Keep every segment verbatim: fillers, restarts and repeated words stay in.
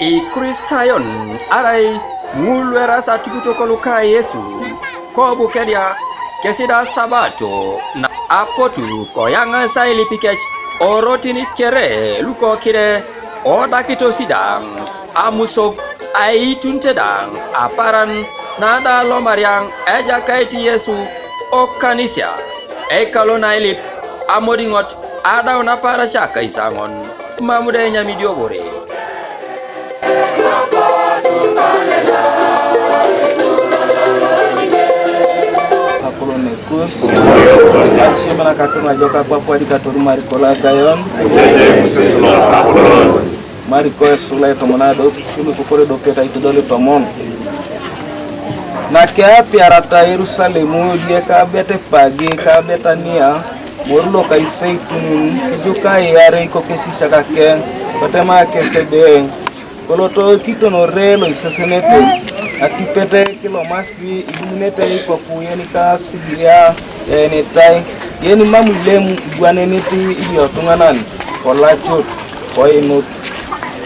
Ikristayon arai ŋul lueras atuputok luka Yesu, kobukedia kesi da Sabato na apotu koyaŋas ailipikec orotin kere lukokide, odakitos da amusok aitunite da aparan na da lomariaŋ Ejakait Yesu okanisia, ekalo nailip amodiŋot adaun aparasia kaisaŋon. Mam da enyam idiobore. Apolon Ekus, asiemana kakirun ajok akwapwadi katodumari kolagayon. Mariko esula etomon ado, kumi kokore doket aitodol tomon. Nakeapiarata Yerusalemu, die ka Betepage ka Betania, moru loka iseitun, kijuka iarei kokesisiak ke, kotema kes ebe, koloto kitonore loisesenete, atipet kilomasi idumunete ikoku yenikasigiria eenitai, yeni mam ilem igwanenit idiotuŋanan, kolacut, koinut.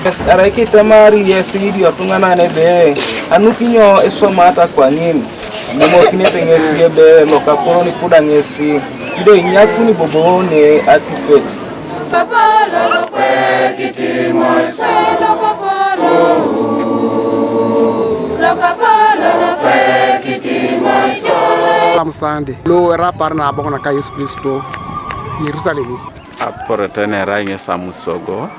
Bes arai kitemari yesi idiotuŋanan ebe, anukinyo iswamata kwaŋin? Imokinete ŋesi ebe lokapolon ipuda ŋesi, ido inyakuni bobo ne atipet. Lokapolon kwe kitimoiso, lokapolon, lokapolon kwe kitimoiso. Lam Sande lo erapar na aboŋ naka Yesu Kristo Yerusalemu. Aporeten erai ŋes amusogo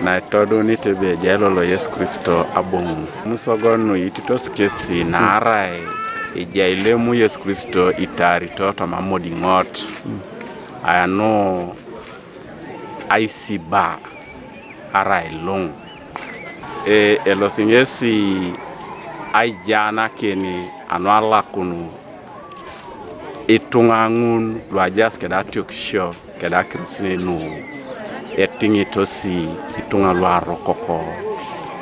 naitodunit ebe ejai lolo Yesu Kristo aboŋu. Amusogo nu ititos kesi naarai ejai lemu Yesu Kristo itaarito toma modiŋot, anu aisiba arai luŋ. E, elosi ŋesi aijaanakin anu alakunu ituŋa ŋun luajas keda atiokisio keda akirusinei nu etiŋitosi ituŋa luarokoko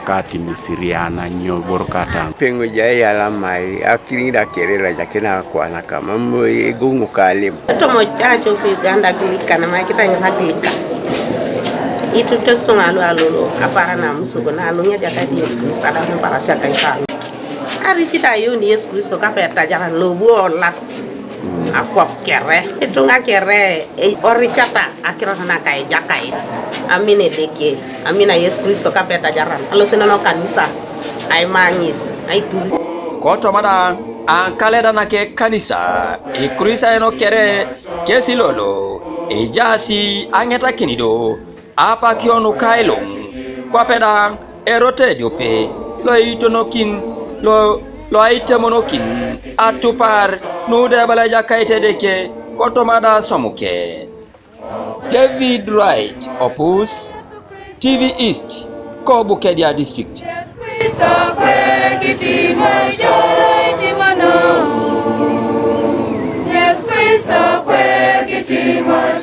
ka atimisiriana nyo iboro kata. Peŋo ja eyalamai akiriŋ da kere lajakina akwana kamam egoŋ kalem. Tomo Church of Uganda Anglican ma kitanyas Anglican. Itutos ituŋa lualolo apara na musugo na aluŋ Ejakait Yesu Kristo adaun parasia kaisalo. Aricit ayuun Yesu Kristo kape etajaran lobu olat akwap kere. Ituŋa kere e-, oricata akirot naka Ejakait. Amina Edeke, amina Yesu Kristo kape etajaran. Alosi nono kanisa, aima ŋes, aituri. Kotoma da aŋkaleda nake kanisa, Ikristayon kere kesi lolo ejaas aŋetakin do, apakio nuka iluŋ, kwape da erot ejope loitonokin, lo, loaitemonokin atupar nuda ebala Ejakait Edeke kotoma da aswamuke. David Wright Opus, T V East, Kobukedia District. Yesu Kristo kwe kitimoisio, itimono. Yesu Kristo kwe kitimoisio.